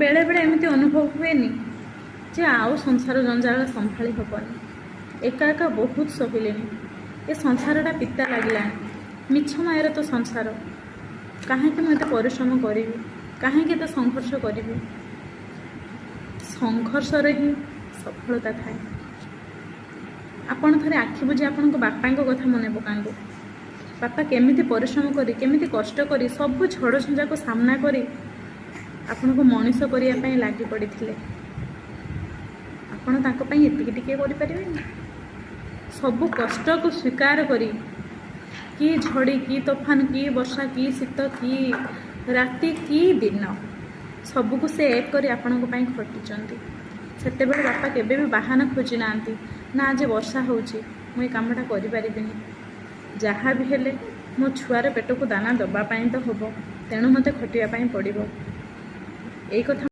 ବେଳେବେଳେ ଏମିତି ଅନୁଭବ ହୁଏନି ଯେ ଆଉ ସଂସାର ଜଞ୍ଜାଳ ସମ୍ଭାଳି ହେବନି, ଏକା ଏକା ବହୁତ ସହିଲେଣି, ଏ ସଂସାରଟା ପିତା ଲାଗିଲାଣି, ମିଛ ମାୟାର ତ ସଂସାର, କାହିଁକି ମୁଁ ଏତେ ପରିଶ୍ରମ କରିବି, କାହିଁକି ଏତେ ସଂଘର୍ଷ କରିବି? ସଂଘର୍ଷରେ ହିଁ ସଫଳତା ଥାଏ। ଆପଣ ଥରେ ଆଖି ବୁଜି ଆପଣଙ୍କ ବାପାଙ୍କ କଥା ମନେ ପକାନ୍ତୁ। ବାପା କେମିତି ପରିଶ୍ରମ କରି, କେମିତି କଷ୍ଟ କରି, ସବୁ ଝଡ଼ ଝଞ୍ଜାକୁ ସାମ୍ନା କରି ଆପଣଙ୍କୁ ମଣିଷ କରିବା ପାଇଁ ଲାଗି ପଡ଼ିଥିଲେ। ଆପଣ ତାଙ୍କ ପାଇଁ ଏତିକି ଟିକେ କରିପାରିବେନି? ସବୁ କଷ୍ଟକୁ ସ୍ୱୀକାର କରି, କି ଝଡ଼ି, କି ତୋଫାନ, କି ବର୍ଷା, କି ଶୀତ, କି ରାତି, କି ଦିନ, ସବୁକୁ ସେ ଏକ କରି ଆପଣଙ୍କ ପାଇଁ ଖଟିଛନ୍ତି। ସେତେବେଳେ ବାପା କେବେ ବି ବାହାନା ଖୋଜି ନାହାନ୍ତି, ନା ଆଜି ବର୍ଷା ହେଉଛି, ମୁଁ ଏ କାମଟା କରିପାରିବିନି, ଯାହା ବି ହେଲେ ମୋ ଛୁଆର ପେଟକୁ ଦାନା ଦେବା ପାଇଁ ତ ହେବ, ତେଣୁ ମୋତେ ଖଟିବା ପାଇଁ ପଡ଼ିବ। ଏଇ କଥା